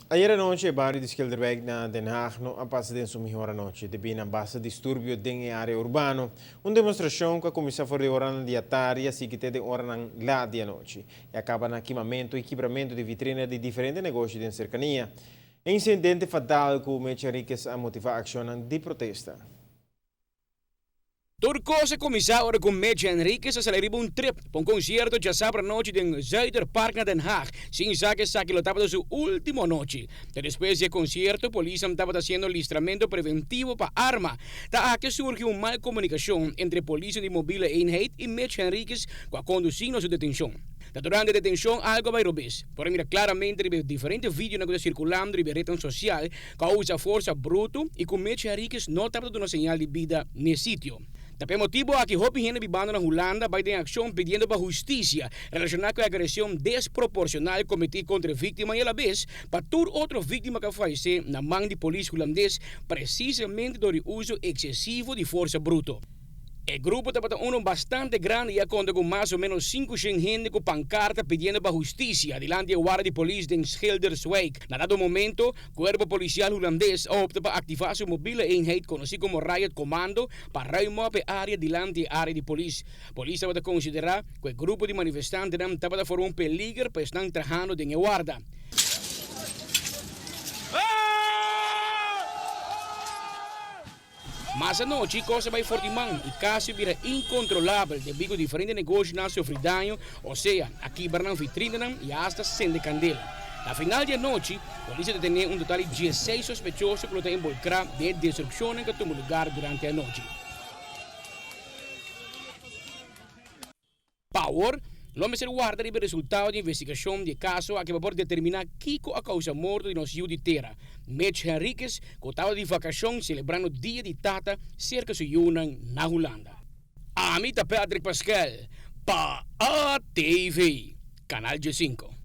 Ayera anochi e bario di Schilderwijk na Den Haag no a pasa den su mihor anochi debí na basta disturbio den e área urbano. Un demostrashon ku a kuminsá for di oranan di atardi a sigui te den oranan lat di anochi i a kaba na kimamentu i kibramentu di vitrina di diferente negoshi den serkania. E insidente fatal ku Mitch Henriquez a motivá akshonnan di protesta. Tur kos a kuminsá ora ku Mitch Henriquez a sali riba un trip pa un konsierto djasabra anochi den Zuiderpark na Den Haag, sin sa ku esaki lo tabata su último anochi. Ta despues di e konsierto polisnan tabata hasiendo listramentu preventivo pa arma. Ta aki a surgi un mal komunikashon entre polisnan di Mobiele Eenheid i Mitch Henriquez ku a kondusí na su detenshon. Ta durante e detenshon algu a bai robes. Por a mira klaramente riba e diferente videonan ku ta sirkulando riba e retnan sosial ku a usa forsa brutu i ku Mitch Henriquez no tabata duna señal di bida n'e sitio. Ta p'e motibu aki hopi hende bibando na Hulanda bai den akshon pidiendo pa hustisia relashoná ku e agreshon desproporshonal kometí kontra e víktima i alabes pa tur otro víktima ku a fayesé na man di polis hulandes presisamente dor di uso eksesivo di forsa bruto. E grupo tabata uno bastante grandi i a konta ku mas o ménos 500 hende ku pankarta pidiendo pa hustisia dilanti e warda di polis den Schilderswijk. Na dado momento, Kuerpo Polisial Hulandes a opta pa aktivá su mobile eenheid konosí komo Riot Commando pa ruim op e área dilanti e área di polis. Polis tabata konsiderá ku e grupo di manifestantenan tabata forma un peliger pa esnan trahando den e warda. Mas anochi kos a bai for di man i kasi a bira inkontrolabel debí ku diferente negoshinan a sufri daño, osea, a kibra nan vitrinanan i asta sende kandela. Na final di anochi, polis a detené un total di diesseis sospechoso ku lo ta inbolkrá den e destrukshonnan ku a tuma lugar durante e anochi. Pa awor, lo mester warda riba e resultado di investigashon di e kaso aki pa por determiná kiko a kousa morto di nos yu di tera, Mitch Henriquez, ku tabata di vakashon selebrando Dia di Tata serka su yunan na Hulanda. Ami ta Patrick Paskel pa ATV, Kanal 15.